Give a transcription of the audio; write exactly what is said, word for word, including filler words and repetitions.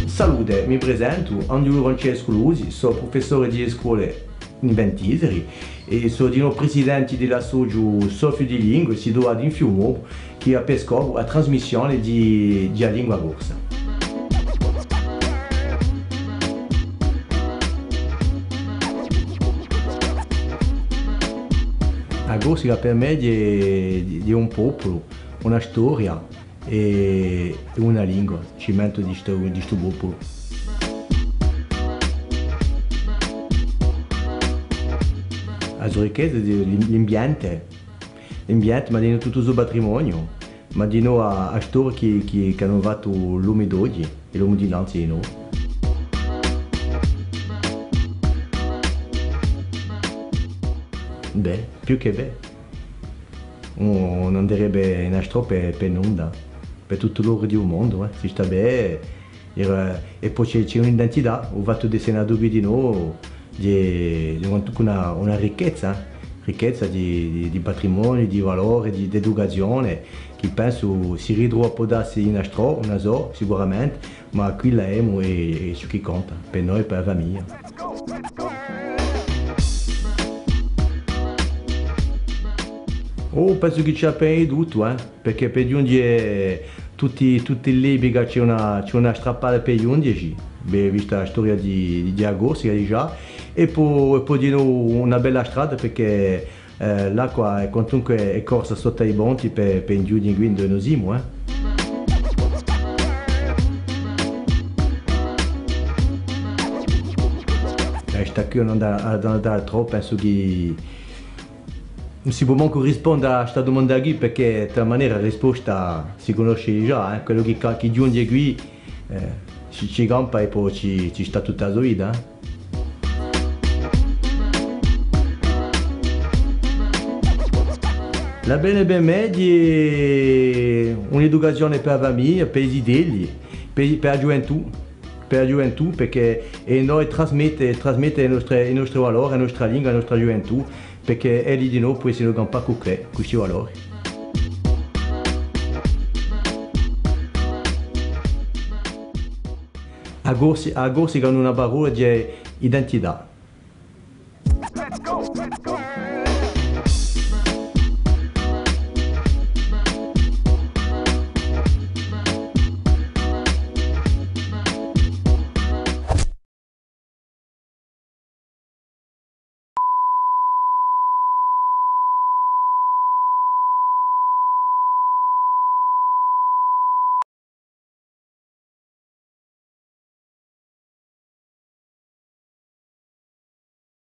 Salute, mi presentu, Anghjulu Francescu Lusi, sò prufessore di e scole in Ventiseri è sò dinò presidente di l'associu Soffiu di Lingue, situatu in Fiumorbu, chì hà per scopu a trasmissione di, di a lingua corsa. A Corsica per mè hè, hè un populu, una storia è, è una lingua, cimentu di stu, di stu populu. A so ricchezza hè l'am-, l'ambiente, l'ambiente, ma dinò tuttu u so patrimoniu, ma dinò a, a storia chì, chì, ch'anu fattu l'omu d'oghje è l'omu d'innanzi dinò. Bè, più chè bè. Ùn, ùn anderebbe in altrò per, per nunda, per tuttu l'oru di u mondu, eh. Si stà bè, era, è po ci hè, ci hè un'identità, u fattu d'esse natu quì dinò, hè, hè quantunque una, una ricchezza, eh. Ricchezza di, di, di patrimoniu, di valore, di, d'educazione, chì pensu si ritrova pò dassi in altrò, ùn la sò, sicuramente, ma quì l'emu è, è ciò chì conta, per noi è per a famiglia. Oh, pensu chì ci hè appena di tuttu, eh, perchè per ghjunghje tutti, tutti i libri chì ci hè una, ci hè una strappata per ghjunghjeci, bè, vista a storia di, di, di a Corsica digià, è po, è po dinò una bella strada perchè Eh, l'acqua hè quantunque, hè corsa sottu à i ponti per, per ghjunghje quì induve no simu, eh. Eh, stà quì ùn hà da, hà da, hà da troppu, pensu chì ùn si pò mancu risponde à sta dumanda quì, perchè di tutta manera a risposta si cunnosce digià, eh. Quellu chì ca-, chì ghjunghje quì, eh, ci, ci campa è po ci, ci stà tutta a so vita, eh. L'avvene per mè hè un'educazione per a famiglia, per i zitelli, per, per a ghjuventù, per a ghjuventù, perchè hè noi trasmette, trasmette i nostri, i nostri valori, a nostra lingua, a nostra ghjuventù, perchè elli dinò pò esse campà cù què, cù sti valori. A Corsi-, a Corsica in una parolla hè identità.